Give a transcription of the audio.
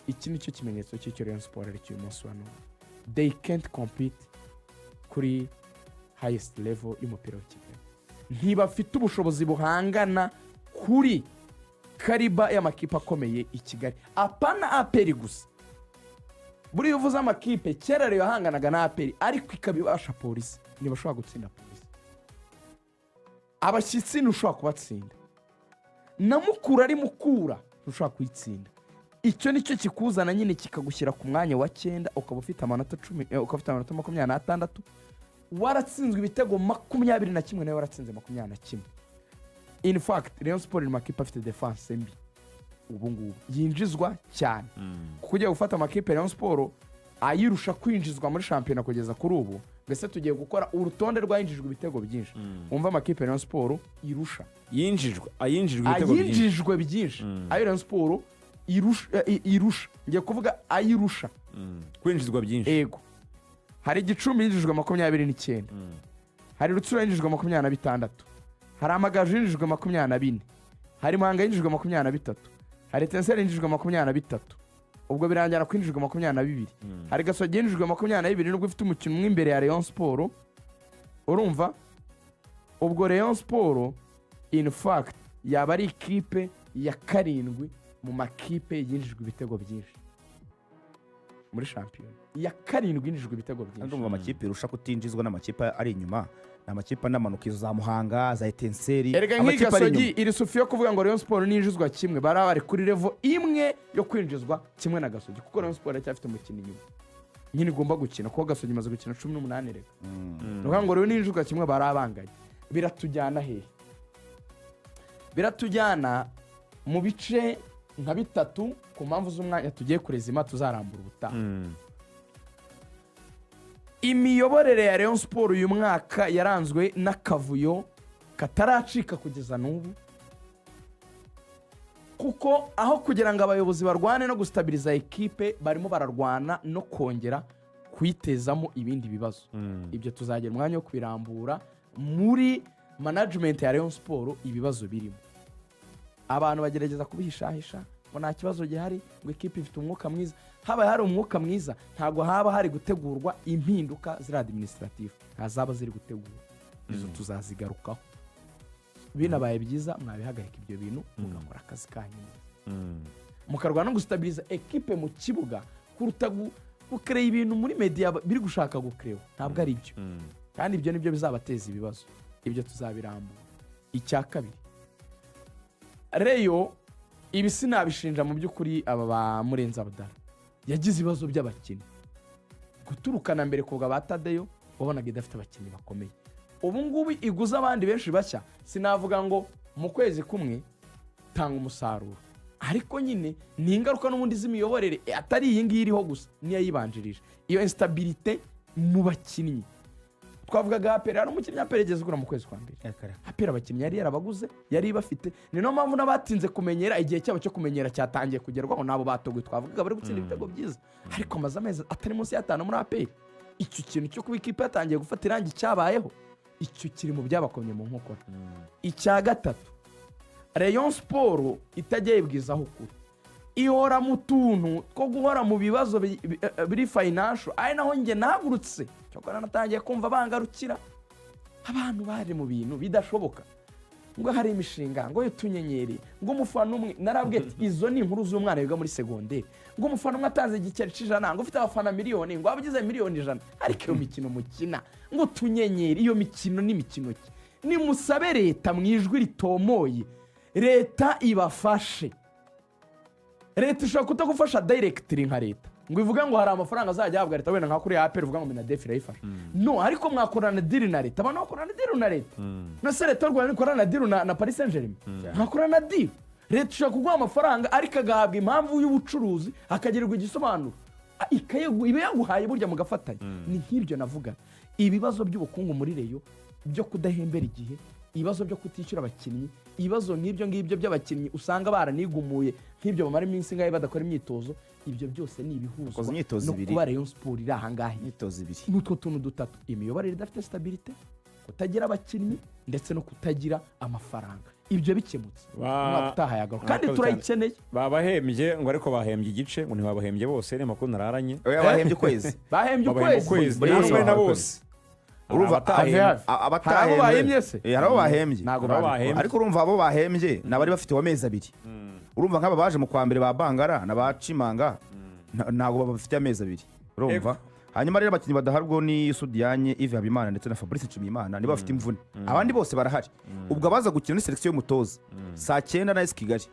Iki ni cyo kimenyetso cy'icyo Rayon Sport ari cy'uyu munsi wa none. They can't compete kuri highest level y'umupira wa Kigali. Ntibafite ubushobozi buhangana kuri calibre y'amakipe akomeye i Kigali, apana APR gusa. Buriya uvuze amakipe, kera rero yahanganaga na APR ariko ikaba ibasha Polisi. Ntibashobora gutsinda Polisi, abashyitsi ntushobora kubatsinda, na Mukura ari Mukura ntushobora kuyitsinda. Icyo nicyo kikuzana nyine, kikagushyira ku mwanya wa 9, ukaba ufite amanota 10, ukaba ufite amanota 26, waratsinzwe ibitego 21, nawe waratsinze 21. In fact, Rayon Sport iri mu makipe afite defense mbi ubu ngubu, yinjizwa cyane, kuko ugiye gufata amakipe Rayon Sport ayirusha kwinjizwa muri shampiyona kugeza kuri ubu, mbese tugiye gukora urutonde rwayinjijwe ibitego byinshi, wumva amakipe Rayon Sport irusha. Yinjijwe, ayinjijwe ibitego byinshi. Ayinjijwe byinshi, ayo Rayon Sport irusha, irusha, ngiye kuvuga ayirusha. Kwinjizwa byinshi. Ego. Hari Gicumbi yinjijwe 29, hari Rutsiro yinjijwe 26, hari Amagaju yinjijwe 24, hari Muhanga yinjijwe 23, hari Etincelles yinjijwe 23, ubwo birangira kwinjijwe 22, hari Gasogi yinjijwe 22, nubwo ifite umukino umwe imbere ya Rayon Sport. Urumva ubwo Rayon Sport in fact yaba ari ikipe ya karindwi mu makipe yinjijwe ibitego byinshi muri shampiyona, iya karindwi yinjijwe ibitego byinshi. Ndumva amakipe irusha kutinjizwa n'amakipe ari inyuma, ni amakipe anamanuka, izo za Muhanga, za Etincelles. Erega nk'iyi Amakipe ari Gasogi inyuma. iri sufi yo kuvuga ngo Rayon Sport ninjizwa kimwe, bari bari kuri level imwe yo kwinjizwa kimwe na Gasogi, kuko Rayon Sport iracyafite umukino inyuma nyine igomba gukina, kuko Gasogi imaze gukina 18. Reka, ni ukuvuga ngo rero ninjizwa kimwe barabanganye. Biratujyana hehe? Biratujyana mu bice nka bitatu. Ku mpamvu z'umwanya tugiye kurezima, tuzarambura ubutaha. Imiyoborere ya Rayon Sport uyu mwaka yaranzwe n'akavuyo kataracika kugeza n'ubu, kuko aho kugira ngo abayobozi barwane no gustabiriza ekipe, barimo bararwana no kongera kuyitezamo ibindi bibazo. Ibyo tuzagira umwanya wo kubirambura muri management ya Rayon Sport. Ibibazo birimo, abantu bagerageza kubihishahisha ngo nta kibazo gihari, ngo ekipe ifite umwuka mwiza. Habaye hari umwuka mwiza, ntabwo haba hari gutegurwa impinduka ziri administrative, ntazaba ziri gutegurwa. Izo tuzazigarukaho. Binabaye byiza mwabihagarika ibyo bintu, mugakora akazi kanyu neza, mukarwana no gustabiriza ekipe mu kibuga kuruta gukereya ibintu muri media biri gushaka gukerewa. Ntabwo ari byo, kandi ibyo nibyo bizabateza ibibazo. Ibyo tuzabirambura. Icya kabiri, Rayon, ibi sinabishinja mu by'ukuri aba ba Murenzi Abdallah, yagize ibibazo by'abakinnyi guturukana mbere kubwa ba Tadeyo, wabonaga idafite abakinnyi bakomeye. Ubu ngubu iguze abandi benshi bashya. Sinavuga ngo mu kwezi kumwe tanga umusaruro, ariko nyine ni ingaruka n'ubundi z'imiyoborere, atari iyi ngiyi iriho gusa, niyo yibanjirije, iyo instabilité mu bakinnyi twavugaga. APR, hari umukinnyi APR yageze ugura mu kwezi kwa mbere. APR abakinnyi yari yarabaguze, yari bafite. Ni niyo mpamvu n'abatinze kumenyera, igihe cyabo cyo kumenyera cyatangiye kugerwaho, n'abo batoguye twavugaga bari gutsinda ibitego byiza, ariko amaze amezi atari munsi y'atanu muri APR. Icyo kintu cyo kuba ikipe yatangiye gufata irangi cyabayeho, icyo kiri mu byabakomye mu nkokora. Icya gatatu, Rayon Sport itajya yibwizaho ukuri, ihora mu tuntu two guhora mu bibazo biri financial, ari naho njye nahagurutse. Cyokora natangiye kumva bangarukira, abantu bari mu bintu bidashoboka, ngo hari imishinga, ngo y'utunyenyeri, ngo umufana umwe. Narabwiye ati izo ni inkuru z'umwana wiga muri segonderi, ngo umufana umwe atanze igiceri c'ijana, ngo ufite abafana miliyoni, ngo waba ugize miliyoni 100. Ariko iyo mikino mukina ngo utunyenyeri, iyo mikino ni imikino ki? Nimusabe leta mu ijwi ritomoye, leta ibafashe. Leta ishobora kutagufasha directly nka leta, ngo ivuge ngo hari amafaranga azajya ahabwa leta, wenda nka kuriya APR uvuga ngo MINADEF irayifasha. No, ariko mwakorana deal na leta. Abantu bakorana deal na leta. Nase leta y'u Rwanda ikorana deal na Paris Saint Germain? Mwakorana deal. Leta ishobora kuguha amafaranga, ariko agahabwa impamvu y'ubucuruzi, akagirirwa igisobanuro, iba yaguhaye burya mugafatanya. Ni nk'ibyo navuga, ibibazo by'ubukungu muri Rayon, byo kudahembera igihe, ibibazo byo kutishyura abakinnyi, ibibazo nk'ibyo ngibyo by'abakinnyi usanga baranigumuye, nk'ibyo bamara iminsi ingahe badakora imyitozo. Ibyo byose ni ibihuzwa Bakoze imyitozo no ibiri. kuba Rayon Sport iri ahangaha. Imyitozo ibiri. N'utwo tuntu dutatu: imiyoborere idafite stabilité, kutagira abakinnyi, ndetse no kutagira amafaranga. Ibyo bikemutse, umwaka utaha yagaruka kandi Murakoze. Turayikeneye. Babahembye ngo, ariko bahembye igice, ngo ntibabahembye bose, ni amakuru nararanye. Oya, bahembye ukwezi. Bahembye Babahembye ukwezi. ukwezi. Buri Nta wese n'umwe na bahawe. bose. Urumva, Hari abatahembye. Hafi. Abatahembye. Hari abo bahembye se? Hari abo bahembye. Ntabwo Hari abo babikora. bahembye. Ariko urumva, abo bahembye ni abari bafite amezi 2. Urumva, nk'aba baje mu kwa mbere, ba Bangara na ba Cimanga, ntabwo bafite amezi 2, urumva. Hanyuma rero abakinnyi badahari ubwo ni Sudiyanye, Yves Habimana ndetse na Fabrice Nshimiyimana, nibo bafite imvune. Abandi bose barahari. Ubwo abaza gukina ni sélection y'umutoza saa 9 na AS Kigali.